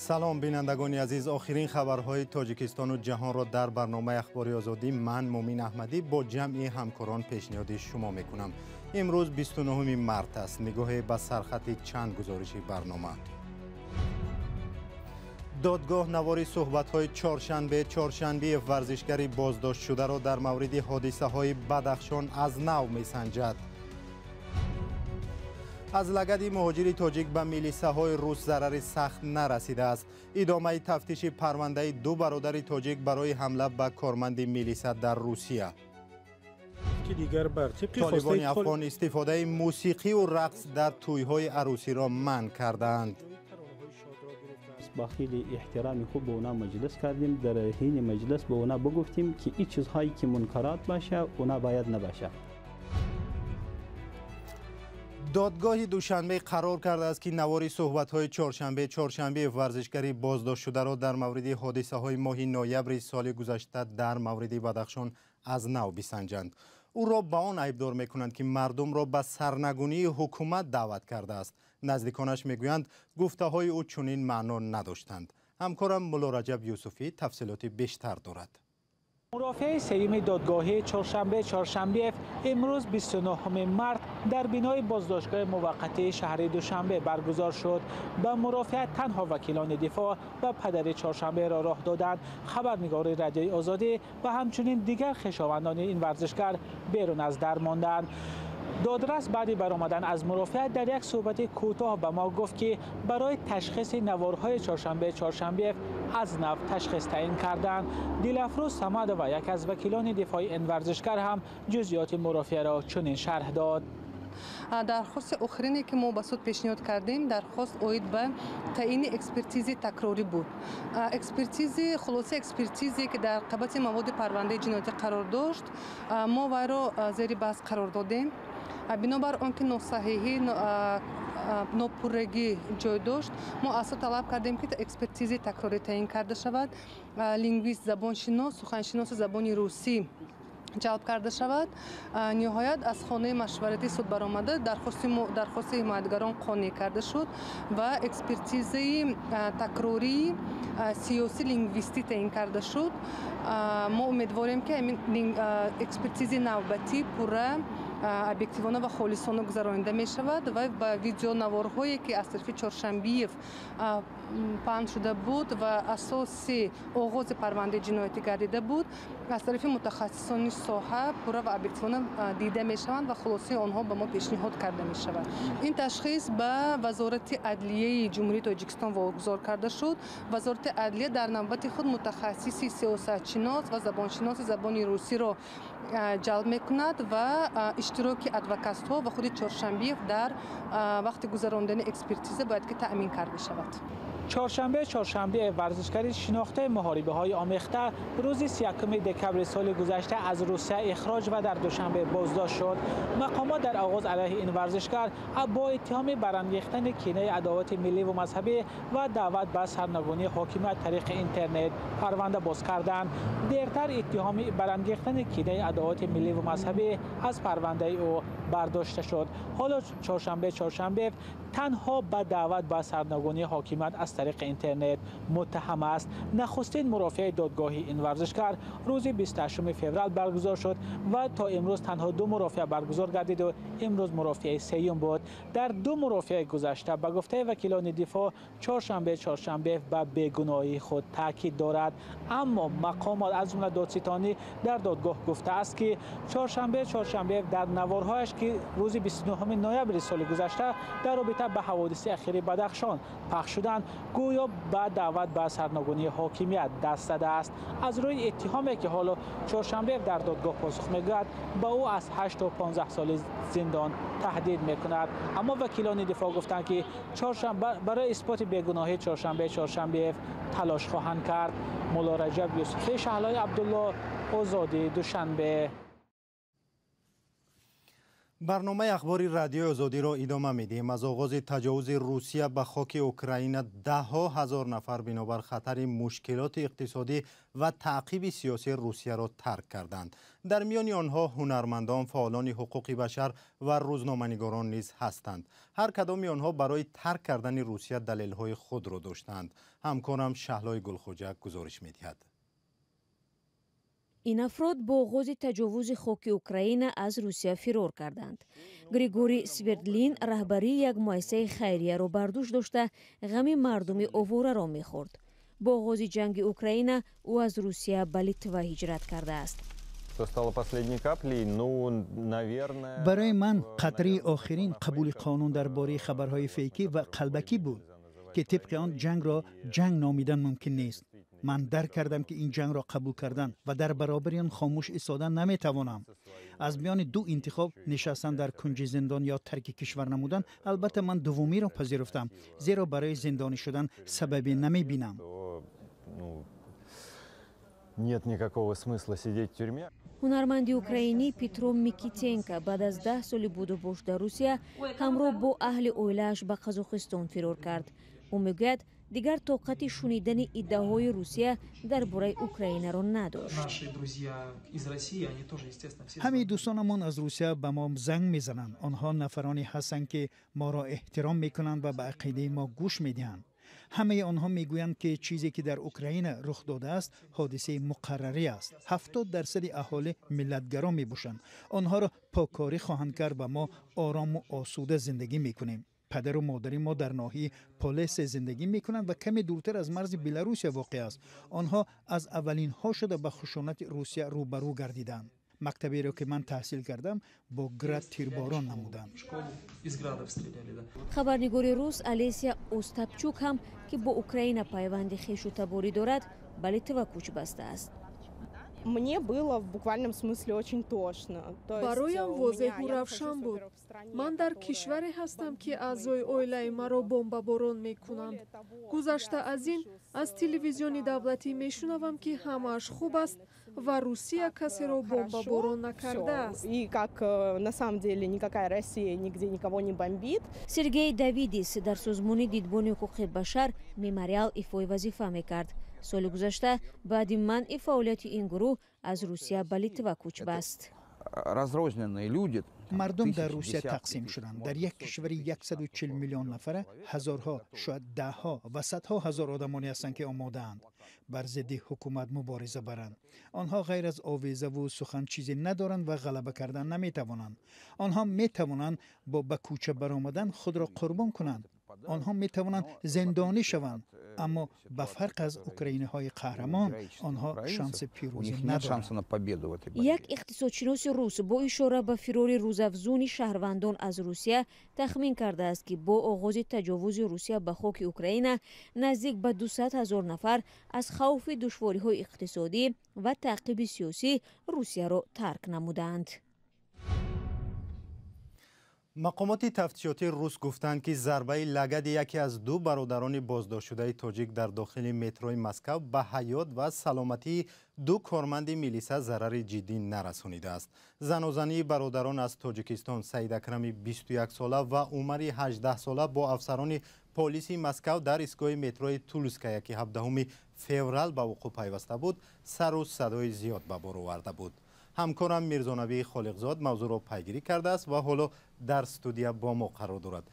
Салом, бинандагони азиз. Охирин хабарҳои Тоҷикистону ҷаҳонро дар барномаи Ахбори Озодӣ ман, Мумин Аҳмадӣ, бо ҷамъи ҳамкорон пешниҳоди шумо мекунам. Имрӯз 29 март аст. Нигоҳе ба сархати чанд гузориши барнома. Додгоҳ навори суҳбатҳои Чоршанбе Чоршанбиев, варзишгари боздоштшударо дар мавриди ҳодисаҳои Бадахшон аз нав месанҷад. Аз лагади муҳоҷири тоҷик ба милисаҳои рус зарари сахт нарасидааст. Идомаи тафтиши парвандаи ду бародари тоҷик барои ҳамла ба корманди милиса дар Русия. Толибони афғон истифодаи мусиқиву рақс дар тӯйҳои арӯсиро манъ кардаанд. با خیلی احترام خوب با اونا مجلس کردیم. در حین مجلس با اونا بگفتیم که این چیزهایی که منکرات باشه اونا باید نباشه. Додгоҳи Душанбе қарор кардааст, ки навори суҳбатҳои Чоршанбе Чоршанбеев, варзишгари боздоштшударо дар мавриди ҳодисаҳои моҳи ноябри соли гузашта дар мавриди Бадахшон аз нав бисанҷанд. Ӯро ба он айбдор мекунанд, ки мардумро ба сарнагунии ҳукумат даъват кардааст. Наздиконаш мегӯянд, гуфтаҳои ӯ чунин маъно надоштанд. Ҳамкорам Муллораҷаб Юсуфӣ тафсилоти бештар дорад. Мурофиаи сеюми додгоҳии Чоршанбе Чоршанбиев имрӯз, 29 март, дар бинои боздоштгоҳи муваққатии шаҳри Душанбе баргузор шуд. Ба мурофиа танҳо вакилони дифоъ ва падари Чоршанберо роҳ доданд. Хабарнигори Радиои Озодӣ ва ҳамчунин дигар хешовандони ин варзишгар берун аз дар монданд. Додрас баъди баромадан аз мурофиа дар як суҳбати кӯтоҳ ба мо гуфт, ки барои ташхиси наворҳои Чоршанбе Чоршанбиев аз нав ташхис таъин карданд. Дилафрӯз Самадова, яке аз вакилони дифои ин варзишгар, ҳам ҷузъиёти мурофиаро чунин шарҳ дод. Дархости охирине, ки мо ба суд пешниҳод кардем, дархост оид ба таъини экспертизи такрорӣ буд. Экспертизи, хулосаи экспертизе, ки дар қабати маводи парвандаи ҷиноятӣ қарор дошт, мо вайро зери баҳс қарор додем. Бинобар он ки носаҳиҳӣ, нопуррагӣ ҷой дошт, мо аз суд талаб кардем, ки экспертизи такрорӣ таъин карда шавад, лингвист, забоншинос, суханшиноси забони русӣ ҷалб карда шавад. Ниҳоят, аз хонаи машваратии суд баромада, дархости ҳимоятгарон қонеъ карда шуд ва экспертизаи такрории сиёсӣ лингвистӣ таъин карда шуд. Мо умедворем, ки ҳамин экспертизи навбатӣ пурра, объективона ва холисона гузаронида мешавад ва ба видеонаворҳое, ки аз тарафи Чоршанбиев паҳн шуда буд ва асоси оғози парвандаи ҷиноятӣ гардида буд, аз тарафи мутахассисони соҳа пурра ва объективона дида мешаванд ва хулосаи онҳо ба мо пешниҳод карда мешавад. Ин ташхис ба Вазорати адлияи Ҷумҳурии Тоҷикистон вогузор карда шуд. Вазорати адлия дар навбати худ мутахассиси сиёсатшинос ва забоншиноси забони русиро ҷалб мекунад ва иштироки адвокатҳо ва худи Чоршанбиев дар вақти гузарондани экспертиза бояд ки таъмин карда шавад. Чоршанбе Чоршанбе, варзишгари шинохтаи муҳорибаҳои омехта, рӯзи 31 декабри соли гузашта аз Русия ихроҷ ва дар Душанбе боздошт шуд. Мақомот дар оғоз алайҳи ин варзишгар бо иттиҳоми барангехтани кинаи адовати милливу мазҳабӣ ва даъват ба сарнагунии ҳокимият тариқи интернет парванда боз карданд. Дертар иттиҳоми барангехтани кинаи адовати милливу мазҳабӣ аз парвандаи ӯ бардошта шуд. Ҳоло Чоршанбе Чоршанбеев танҳо ба даъват ба сарнагунии ҳокимият аз тариқи интернет муттаҳам аст. Нахустин мурофиаи додгоҳи ин варзишгар рӯзи 28 феврал баргузор шуд ва то имрӯз танҳо ду мурофиа баргузор гардиду имрӯз мурофиаи сеюм буд. Дар ду мурофиаи гузашта, ба гуфтаи вакилони дифоъ, Чоршанбе Чоршанбеев ба бегуноҳии худ таъкид дорад, аммо мақомот, аз ҷумла додситонӣ, дар додгоҳ гуфтааст, ки Чоршанбе Чоршанбеев дар наворҳояш, ки рӯзи 29 ноябри соли гузашта дар робита ба ҳаводиси ахири Бадахшон пахш шуданд, гӯё ба даъват ба сарнагунии ҳокимият даст задааст. Аз рӯи иттиҳоме, ки ҳоло Чоршанбеев дар додгоҳ посух мегӯяд, ба ӯ аз 8 то 15 соли зиндон таҳдид мекунад. Аммо вакилони дифоъ гуфтанд, ки барои исботи бегуноҳии Чоршанбе Чоршанбеев талош хоҳанд кард. Муллораҷаб Юсуфӣ, Шаҳлои Абдулло, Озодӣ, Душанбе. Барномаи ахбори Радиои Озодиро идома медиҳем. Аз оғози таҷовузи Русия ба хоки Украина даҳҳо ҳазор нафар бинобар хатари мушкилоти иқтисодӣ ва таъқиби сиёсӣ Русияро тарк карданд. Дар миёни онҳо ҳунармандон, фаъолони ҳуқуқи башар ва рӯзноманигорон низ ҳастанд. Ҳар кадоми онҳо барои тарк кардани Русия далелҳои худро доштанд. Ҳамкорам Шаҳлои Гулхоҷа гузориш медиҳад. Ин афрод бо оғози таҷовузи хоки Украина аз Русия фирор карданд. Григорий Свердлин раҳбарии як муассисаи хайрияро бар дӯш дошта, ғами мардуми овораро мехӯрд. Бо оғози ҷанги Украина ӯ аз Русия ба Литва ҳиҷрат кардааст. Барои ман қатраи охирин қабули қонун дар бораи хабарҳои фейкӣ ва қалбакӣ буд, ки тибқи он ҷангро ҷанг номидан мумкин нест. Ман дарк кардам, ки ин ҷангро қабул кардан ва дар баробари он хомӯш истодан наметавонам. Аз миёни ду интихоб, нишастан дар кунҷи зиндон ё тарки кишвар намудан, албатта ман дуввумиро пазируфтам, зеро барои зиндонӣ шудан сабабе намебинам. Нет никакого смысла сидеть в тюрьме. Ҳунарманди украинӣ Петро Микитенко баъд аз 10 соли будубош дар Русия ҳамроҳ бо аҳли оилааш ба Қазоқистон фирор кард. Ӯ мегӯяд, дигар тоқати шунидани иддаоҳои Русия дар бораи Украинаро надошт. Ҳамаи дӯстонамон аз Русия ба мо занг мезананд. Онҳо нафароне ҳастанд, ки моро эҳтиром мекунанд ва ба ақидаи мо гӯш медиҳанд. Ҳамаи онҳо мегӯянд, ки чизе ки дар Украина рух додааст, ҳодисаи муқаррарӣ аст. 70 дарсади аҳолӣ миллатгаро мебошанд. Онҳоро поккорӣ хоҳанд кард ва мо орому осуда зиндагӣ мекунем. Падару модари мо дар ноҳияи Полесе зиндагӣ мекунанд ва каме дуртар аз марзи Беларусия воқеъ аст. Онҳо аз аввалинҳо шуда ба хушунати Русия рӯбарӯ гардиданд. Мактаберо, ки ман таҳсил кардам, бо град тирборон намуданд. Хабарнигори рус Алесия Остапчук ҳам, ки бо Украина пайванди хешу таборӣ дорад, ба Литва кӯч бастааст. Мне было в буквальном смысле очень тошно. Бароям возеҳу равшан буд: ман дар кишваре ҳастам, ки аъзои оилаи маро бомбаборон мекунанд. Гузашта аз ин, аз телевизиони давлатӣ мешунавам, ки ҳамааш хуб аст ва Русия касеро бомбаборон накардааст. И как на самом деле никакая Россия нигде никого не бомбит. Сергей Давидис дар созмони дидбони ҳуқуқи башар Мемориал ифои вазифа мекард. Соли гузашта баъди манъи фаъолияти ин гурӯҳ аз Русия ба Литва кӯч баст. Разрозненные люди. Мардум дар Русия тақсим шуданд. Дар як кишвари 140 миллион нафара ҳазорҳо, шояд даҳҳо ва садҳо ҳазор одамоне ҳастанд, ки омодаанд бар зидди ҳукумат мубориза баранд. Онҳо ғайр аз овезаву сухан чизе надоранд ва ғалаба кардан наметавонанд. Онҳо метавонанд бо ба кӯча баромадан худро қурбон кунанд. Онҳо метавонанд зиндонӣ шаванд, аммо ба фарқ аз украиниҳои қаҳрамон, онҳо шанси пирӯзӣ надоранд. Як иқтисодшиноси рус бо ишора ба фирори рӯзафзуни шаҳрвандон аз Русия тахмин кардааст, ки бо оғози таҷовузи Русия ба хоки Украина наздик ба 200 ҳазор нафар аз хавфи душвориҳои иқтисодӣ ва таъқиби сиёсӣ Русияро тарк намуданд. Мақомоти тафтишотии рус гуфтанд, ки зарбаи лагади яке аз ду бародарони боздоштшудаи тоҷик дар дохили метрои Москав ба ҳаёт ва саломатии ду корманди милиса зарари ҷиддӣ нарасонидааст. Занозании бародарон аз Тоҷикистон, Саидакрами 21-сола ва Умари 18-сола, бо афсарони полиси Москав дар истгоҳи метрои Тульская, ки 17 феврал ба вуқӯъ пайваста буд, сару садои зиёд ба бор оварда буд. Ҳамкорам Мирзонабии Холиқзод мавзӯъро пайгирӣ кардааст ва ҳоло дар студия бо мо қарор дорад.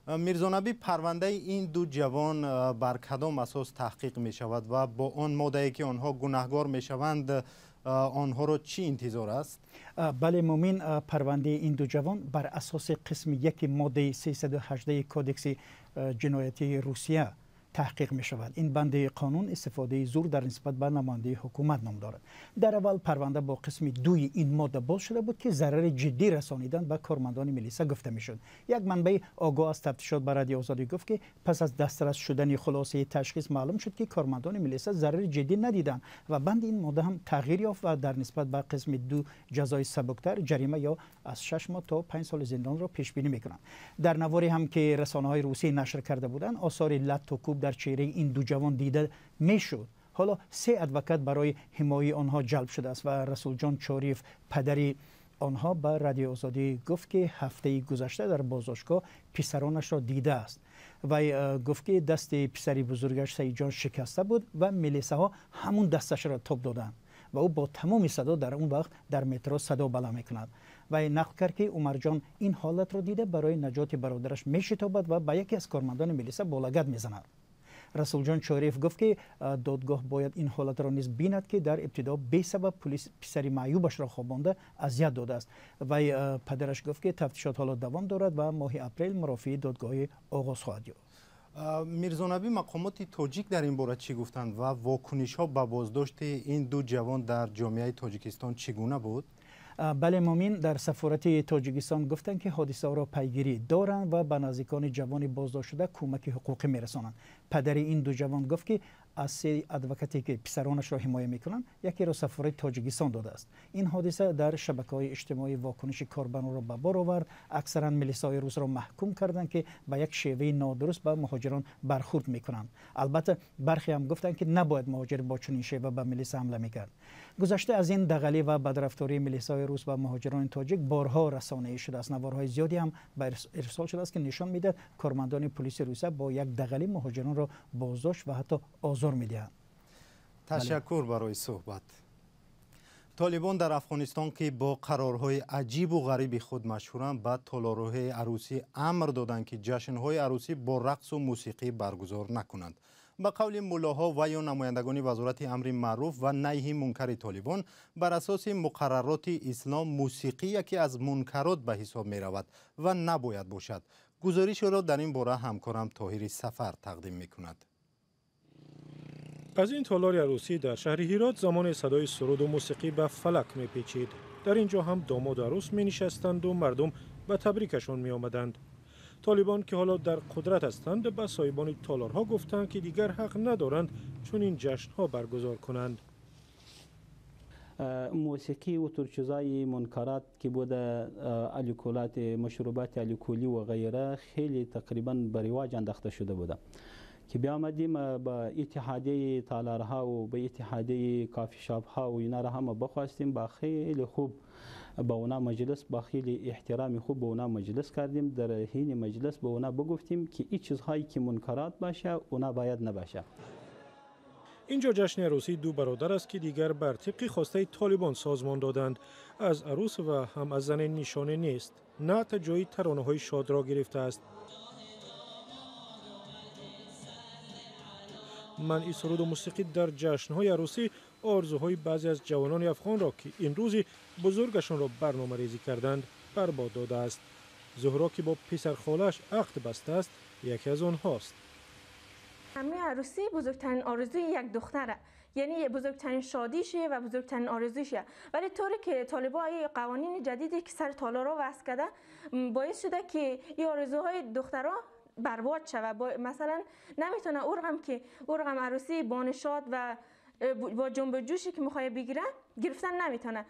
Мирзонабӣ, парвандаи ин ду ҷавон бар кадом асос таҳқиқ мешавад ва бо он моддае, ки онҳо гунаҳгор мешаванд, онҳоро чӣ интизор аст? Бале, Мумин, парвандаи ин ду ҷавон бар асоси қисми яки моддаи 318 Кодекси ҷиноятии Русия таҳқиқ мешавад. Ин банди қонун истифодаи зур дар нисбат ба намояндаи ҳукумат ном дорад. Дар аввал парванда бо қисми дуи ин модда боз шуда буд, ки зарари ҷиддӣ расонидан ба кормандони милиса гуфта мешуд. Як манбаи огоҳ аз тафтишот ба Радиои Озодӣ гуфт, ки пас аз дастрас шудани хулосаи ташхис маълум шуд, ки кормандони милиса зарари ҷиддӣ надиданд ва банди ин модда ҳам тағйир ёфт ва дар нисбат ба қисми ду ҷазои сабуктар, ҷарима ё аз 6 моҳ то 5 соли зиндонро пешбинӣ мекунанд. Дар наворе ҳам, ки расонаҳои русӣ нашр карда буданд, осори латту кӯб дар чеҳраи ин ду ҷавон дида мешуд. Ҳоло се адвокат барои ҳимояи онҳо ҷалб шудааст ва Расулҷон Чориев, падари онҳо ба Радиои Озодӣ гуфт, ки ҳафтаи гузашта дар боздоштгоҳ писаронашро дидааст. Вай гуфт, ки дасти писари бузургаш Саидҷон шикаста буд ва милисаҳо ҳамун дасташро тоб доданд ва ӯ бо тамоми садо дар он вақт дар метро садо баланд мекунад. Вай нақл кард, ки Умарҷон ин ҳолатро дида барои наҷоти бародараш мешитобад ва ба яке аз кормандони милиса бо лагад мезанад. Расулҷон Чориев гуфт, ки додгоҳ бояд ин ҳолатро низ бинад, ки дар ибтидо бесабаб пулис писари маъюбашро хобонда азият додааст. Вай падараш гуфт, ки тафтишот ҳоло давом дорад ва моҳи апрел мурофиаи додгоҳӣ оғоз хоҳад ёфт. Мирзонаби, мақомоти тоҷик дар ин бора чӣ гуфтанд ва вокунишҳо ба боздошти ин ду ҷавон дар ҷомеаи Тоҷикистон чӣ гуна буд? Бале, Мумин, дар сафорати Тоҷикистон гуфтанд, ки ҳодисаҳоро пайгирӣ доранд ва ба наздикони ҷавони боздоштшуда кӯмаки ҳуқуқӣ мерасонанд. Падари ин ду ҷавон гуфт, ки аз се адвокате, ки писаронашро ҳимоя мекунанд, якеро сафорати Тоҷикистон додааст. Ин ҳодиса дар шабакаҳои иҷтимоӣ вокуниши корбаронро ба бор овард. Аксаран милисаҳои русро маҳкум карданд, ки ба як шеваи нодуруст ба муҳоҷирон бархурд мекунанд. Албатта, бархе ҳам гуфтанд, ки набояд муҳоҷир бо чунин шева ба милиса ҳамла мекард. Гузашта аз ин, дағалӣ ва бадрафтории милисаҳои рус ба муҳоҷирони тоҷик борҳо расонаӣ шудааст. Наворҳои зиёде ҳам ба ирсол шудааст, ки нишон медиҳад кормандони пулиси Русия бо як дағалӣ муҳоҷиронро боздошт ва ҳатто озор медиҳанд. Ташаккур барои суҳбат. Толибон дар Афғонистон, ки бо қарорҳои аҷибу ғариби худ машҳуранд, ба толорҳои арӯсӣ амр доданд, ки ҷашнҳои арӯсӣ бо рақсу мусиқӣ баргузор накунанд. Ба қавли муллоҳо ва ё намояндагони Вазорати амри маъруф ва найҳи мункари Толибон, бар асоси муқаррароти ислом мусиқӣ яке аз мункарот ба ҳисоб меравад ва набояд бошад. Гузоришро дар ин бора ҳамкорам Тоҳири Сафар тақдим мекунад. Аз ин толори арӯсӣ дар шаҳри Ҳирот замоне садои суруду мусиқӣ ба фалак мепечид. Дар ин ҷо ҳам домоду арӯс менишастанду мардум ба табрикашон меомаданд. Толибон, ки ҳоло дар қудрат ҳастанд, ба соҳибони толорҳо гуфтанд, ки дигар ҳақ надоранд чунин ҷашнҳо баргузор кунанд. موسیقی و طور چیزای منکرات که بوده، الکولات، مشروبات الکلی و غیره، خیلی تقریبا به رواج انداخته شده بوده که بیامدیم با اتحادیه تالارها و به اتحادیه کافی شاپ ها و اینا را هم بخواستیم، با خیلی خوب با اونا مجلس، با خیلی احترام خوب با اونا مجلس کردیم. در حین مجلس با اونا بگفتیم که این چیزهایی که منکرات باشه اونا باید نباشه. Инҷо ҷашни арӯсии ду бародар аст, ки дигар бар тибқи хостаи Толибон созмон доданд. Аз арӯс ва ҳам аз зане нишоне нест. Наът ҷои таронаҳои шодро гирифтааст. Манъи суруду мусиқӣ дар ҷашнҳои арӯсӣ орзуҳои баъзе аз ҷавонони афғонро, ки ин рӯзи бузургашонро барномарезӣ карданд, барбод додааст. Зуҳро, ки бо писархолааш ақд бастааст, яке аз онҳост. ҳамин арӯсӣ бузургтарин орзуи як духтаре, یعنی بزرگترین شادیشه و بزرگترین آرزوشه. ولی طوری که طالبا قوانین جدیدی که سر تالارا وضع کرده باعث شده که این آرزوهای دخترها برباد شود. مثلا نمیتونه او رقم که او رقم عروسی با نشاط و با جنب و جوشی که میخواد بگیره گرفتن نمیتونه.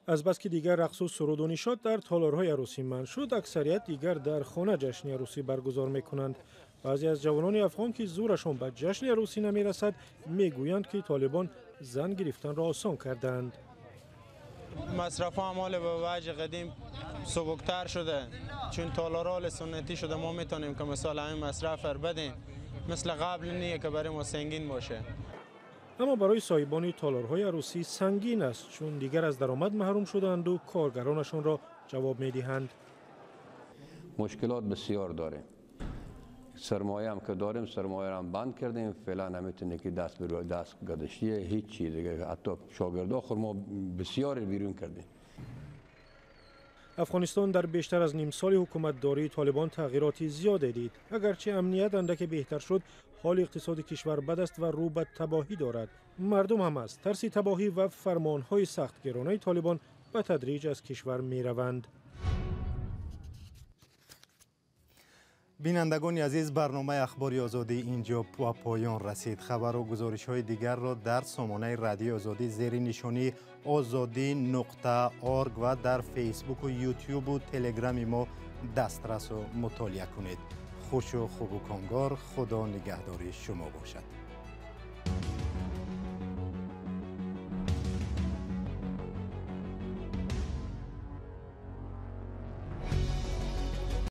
Аз бас ки дигар рақсу суруду нишот дар толорҳои арӯсӣ манъ шуд, аксарият дигар дар хона ҷашни арӯсӣ баргузор мекунанд. Баъзе аз ҷавонони афғон, ки зӯрашон ба ҷашни арӯсӣ намерасад, мегӯянд, ки толибон зан гирифтанро осон кардаанд. مصرف ها مال به وجه قدیم سبکتر شده، چون تالارال سنتی شده. ما میتونیم که مثال همین مصرف رو بدیم، مثل قبل نیه که برای ما سنگین باشه. Аммо барои соҳибони толорҳои арӯсӣ сангин аст, чун дигар аз даромад маҳрум шудаанду коргаронашонро ҷавоб медиҳанд. Мушкилот бисёр дорем. سرمایه هم که داریم، سرمایه هم بند کردیم. فعلا نمیتونه که دست به دست گذاشتیه، هیچ چیز دیگه. حتی شاگردا خود ما بسیار بیرون کردیم. Афғонистон дар бештар аз нимсоли ҳукуматдории Толибон тағйироти зиёде дид. Агарчи амният андаке беҳтар шуд, ҳоли иқтисоди кишвар бад аст ва рӯ ба табоҳӣ дорад. Мардум ҳам аз тарси табоҳӣ ва фармонҳои сахтгиронаи Толибон ба тадриҷ аз кишвар мераванд. Бинандагони азиз, барномаи Ахбори Озодӣ инҷо ба поён расид. Хабару гузоришҳои дигарро дар сомонаи Радиои Озодӣ зери нишонии озодӣ.орг ва дар Фейсбуку, Ютюбу Телеграми мо дастрасу мутолиа кунед. Хушу хубу комгор, Худо нигаҳдори шумо бошад.